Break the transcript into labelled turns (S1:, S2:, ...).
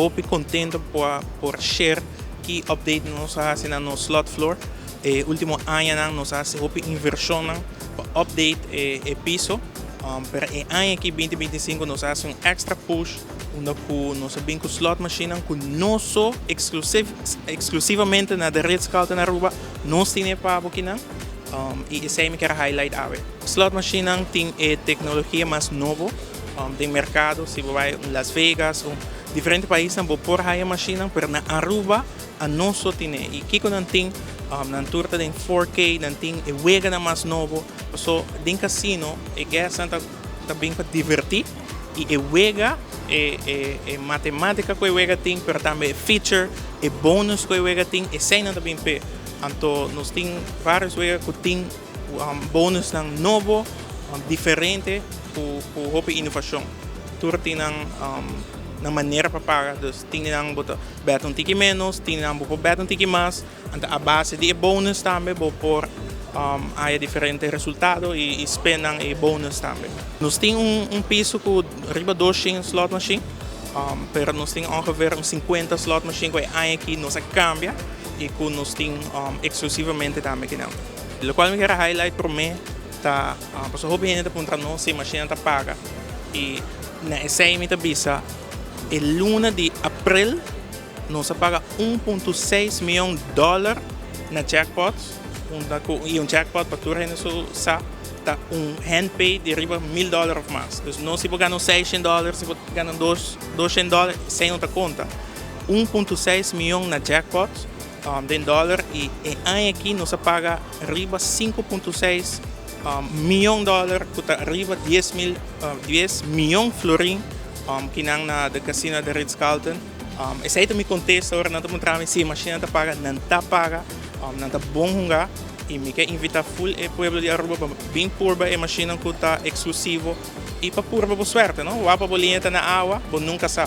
S1: Hopi contento por share ki update nos a haci na nos slot floor. E ultimo añanan nos a haci hopi inversionnan pa update e piso. Pero e aña aki 2025 nos a haci un extra push unda cu nos a bin cu slot machinenan cu no so exclusivamente na The Ritz-Carlton Aruba nos tin e pa bokinan y esey mi kier highlight awe. Slot machinenan tin e tecnologia mas nobo den mercado. Si bo bay Las Vegas o diferente paisnan, bo por haya machinenan, pero na Aruba a nos so tin e. Y kico nan tin? Nan tur ta den 4K, nan tin e weganan mas nobo. So den casino e guestnan ta bin pa diverti y e wega, e matematica cu e wega tin, pero tambe e feature, e bonus cu e wega tin, esey nan ta bin pe. Anto nos tin varios wega cu tin bonusnan nobo, diferente, cu hopi innovacion. Tur tin nan manera pa paga, dus tin nan bo ta bet un tiki menos, tin nan bo por bet un tiki mas. Anto a base di e bonus tambe bo por haya diferente resultado y spend nan e bonus tambe. Nos tin un piso cu riba 200 slot machine, pero nos tin ongeveer un 50 slot machine cu e aña aki nos a cambia y cu nos tin exclusivamente tambe akinan. Locual mi kier highlight prome ta, pasobra hopi hende ta puntra nos si e machine ta paga, y na esey mi ta bisa, e luna di april nos a paga 1.6 miyon dollar na jackpots, unda cu y un jackpot, pa tur hende su sa, ta un handpay di riba $1000 of mas. Dus no si bo gana un $600, si bo gana $200, esey no ta conta. 1.6 miyon na jackpots den dollar, y e aña aki nos a paga riba 5.6 miyon dollar, cu ta riba 10 mil, 10 miyon florin kinan na the casino The Ritz-Carlton. Esey ta mi contesta ora nan ta puntra mi si e machine ta paga. Nan ta paga, nan ta bon hunga y mi ke invita full e pueblo di Aruba pa bin purba e machine cu ta exclusivo y pa purba bo suerte, no? Wak pa bo liña ta na awa, bo nunca sa.